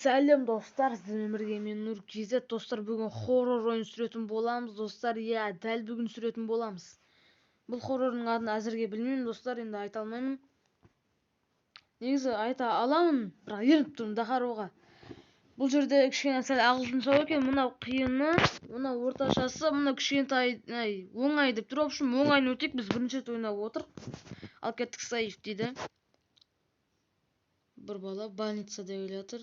Сәлем достар, сіздермен бірге мен Нұр KZ. Достар, бүгін хоррор ойын сүретін боламыз. Достар, иә, дәл бүгін сүретін боламыз. Бұл хоррордың атын әзірге білмеймін, достар, енді айта алмаймын. Негізі айта аламын, бірақ ерініп тұрмын Дахаровға. Бұл жерде кішкене сәл ағылшынша екен, мынау қиыны, мынау орташасы, мынау кішкентай, оңай деп тұр. В общем, оңайын өтейік, біз бірінші рет ойнап отырық. Ал кеттік, сейф дейді. Бір бала больницада келе жатыр.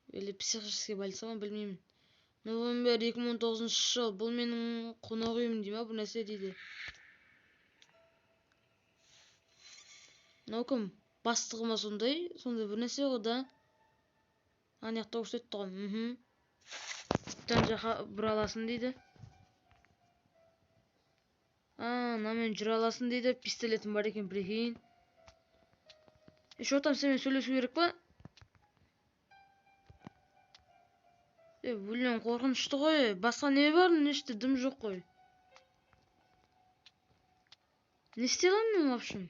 Или психический больница ма, білмеймін. Новембер 2019 жыл. Бұл менің қонақ үйім дей ма, бір нәрсе дейді. Мынау кім? Бастығы ма сондай? Сондай бір нәрсе ғой да. Ана жақта көрсетті ғой. Жан жаққа бұра аласың дейді. Мынамен жүре аласың дейді. Пистолетім бар екен, прикинь. Еще там сенімен сөйлесу керек па? Өлең қорқынышты ғой. Басқа не бар? Не іште дым жоқ қой. Не істей аламын мен, в общем?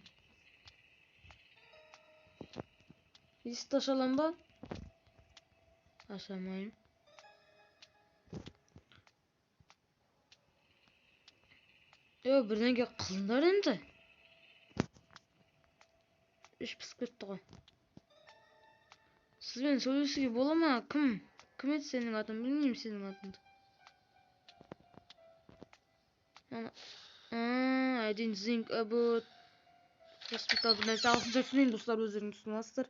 Есікті аша аламын ба? Аша алмаймын. Бірдеңе қылыңдар енді. Іш пісіп кетті ғой. Сізбен сөйлесуге бола ма? Кім? Кім еді сенің атың? Білмеймін сенің атыңды. I didn't think about hospital. Бір нәрсе ағылшынша түсінейін, достар, өздерің түсіне аласыздар.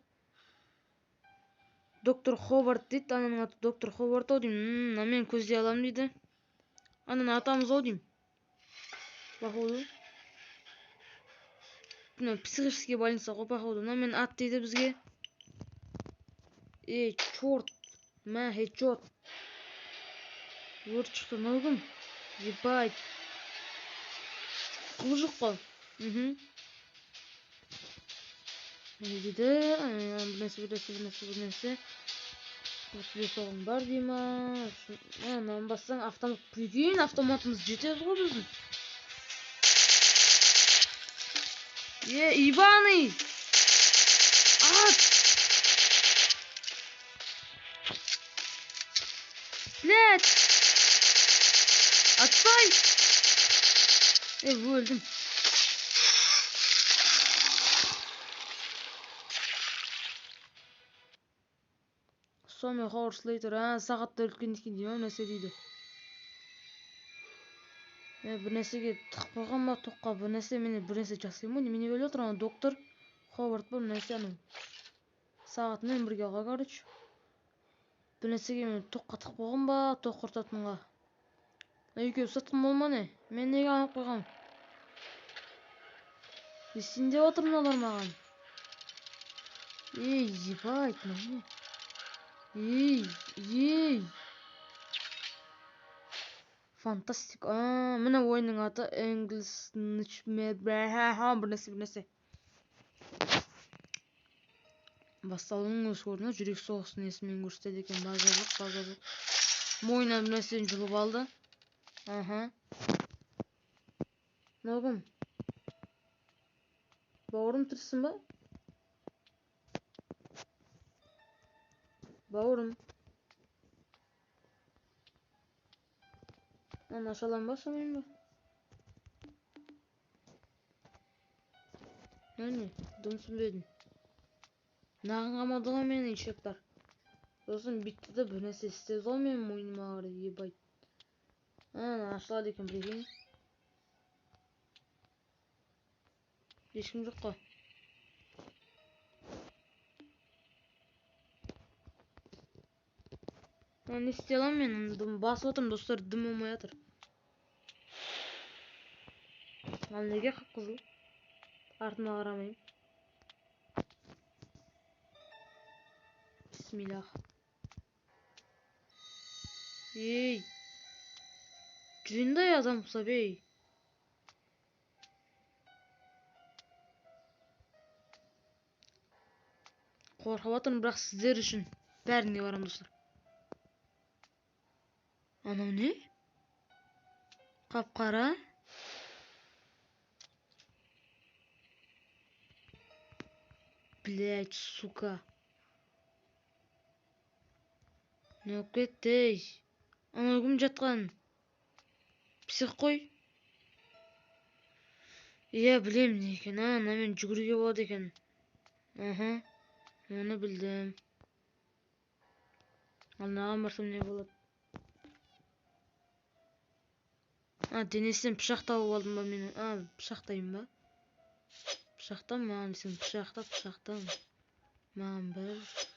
Доктор Ховард дейді, ананың аты доктор Ховард ау деймін. Мына мен көздей аламын дейді. Ананы атамыз ау деймін. Походу. Мына психический больница ғой, походу. Мына мен ат дейді бізге. Ей, черт. Мә, хедшот. Өрт шықты, мынау кім? Ебать. Құлжық қой. Не дейді? Бір нәрсе, бір нәрсе, бір нәрсе, бір нәрсе. Отыз бес оғым бар дей ма? Мынаны бассаң автомат. Прикинь, автоматымыз жетеді ғой біздің. Е, ебаный! Ат! Блядь! Отстой! Өлдім. Some hours later, сағаттар өткен екен дей ма, нәрсе дейді. Бір нәрсеге тығып қойған ба, тоққа бір нәрсе, мені бір нәрсе жасаймын ғой, немене бөліп отыр, ана доктор Ховард бір нәрсе, анау сағатымен бірге ғой, короче. Бір нәрсеге мен тоққа тығып қойған ба, тоқ құртатынға. Екеуі сатқын болма не? Мен неге алып қойғам? Не істейін деп отыр мыналар маған? Ей, ебать, мынау не? Ей, ей. Фантастик. Міне ойынның аты English бір нәрсе, бір нәрсе. Басталуының өз көріні жүрек соғысы несімен көрсетеді екен. Базар жоқ, базар жоқ. Мойнынан бір нәрсені жұлып алды. Мынау кім? Бауырым, тірісің ба? Бауырым. Мынаны аша аламын ба, аша алмаймын ба? Мынау не? Дым түсінбедім. Нағын қамады ғой мені ишектар. Сосын бүйтті де бір нәрсе істеді ғой менің мойныма қарай, ебать. Ана ашылады екен, прикинь. Ешкім жоқ қой. Мына не істей аламын мен? Аны дым басып отырмын, достар, дым болмай жатыр. Мына неге қып-қызыл? Артыма қарамаймын. Бисмиллах. Ей. Жүндай адам ұқсап, ей. Қорқып жатырмын, бірақ сіздер үшін бәріне барамын, достар. Анау не? Қап-қара. Блять, сука. Не болып кетті, ей? Анау кім жатқан? Псих қой. Иә, білемін не екен. А, мынамен жүгіруге болады екен. Аха, оны білдім. Ал мынаған барсам не болады? А, денесінен пышақ тауып алдым ба мен? А, пышақтайын ба? Пышақтан маған десең, пышақта, пышақтан. Маған бәрібір.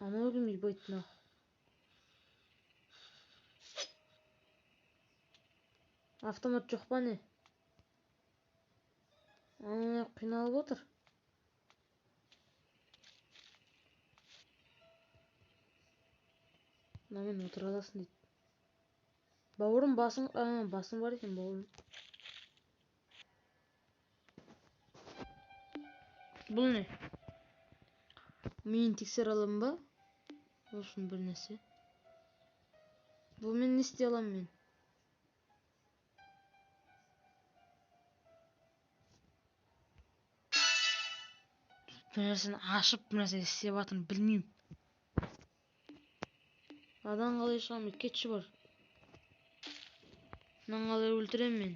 Анау кім ебать нахуй? Автомат жоқ па не? Анау қиналып отыр. Мынамен отыра аласың дейді. Бауырым, басың, а, басың бар екен, бауырым. Бұл не? Миын тексере аламын ба? Болсын бір нәрсе. Бұнымен не істей аламын мен? Бір нәрсені ашып, бір нәрсе істеп жатырмын, білмеймін. Адан қалай шығамын? Кетші бар. Мынаны қалай өлтіремін мен?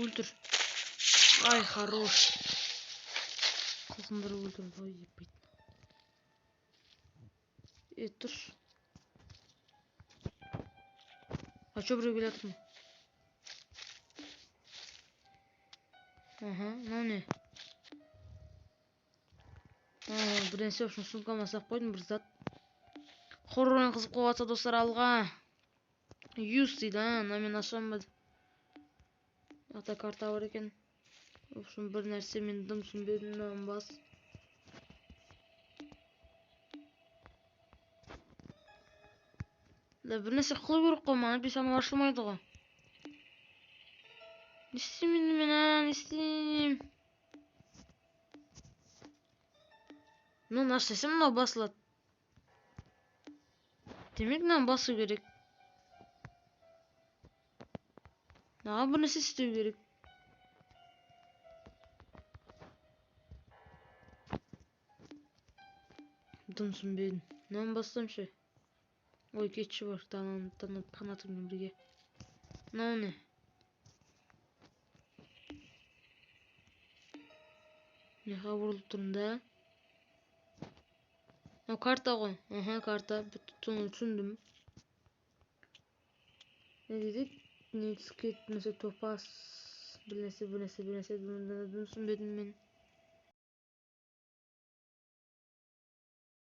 Өлтір. Ай, хорош. Қылқындырып өлтірді ғой, ебать. Е, тұршы. А чё біреу келе жатыр ма? Аха, мынау не? Бір нәрсе үшін сумкама салып қойдым бір зат. Хоррор ойын қызық болып жатса, достар, алға. Юз дейді, а, мынамен ашамын ба? Ата карта бар екен. В общем, бір нәрсе мен дым түсінбедім, мынаны бас. Да, бір нәрсе қылу керек қой, маған әйтпесе анау ашылмайды ғой. Не істеймін енді мен, а, не істеймін? Мынаны аш десем, мынау басылады. Демек, мынаны басу керек. Мынаған бір нәрсе істеу керек. Дым түсінбедім. Мынаны бассам ше? Ой, кетші бар, қанатыммен бірге. Мынау не? Неге бұрылып тұрмын да? Мынау карта ғой. Аха, карта. Соны түсіндім. Не дейді? Не түсіп кетті, нәрсе топас. Бір нәрсе, бір нәрсе, бір нәрсе. Дым түсінбедім мен.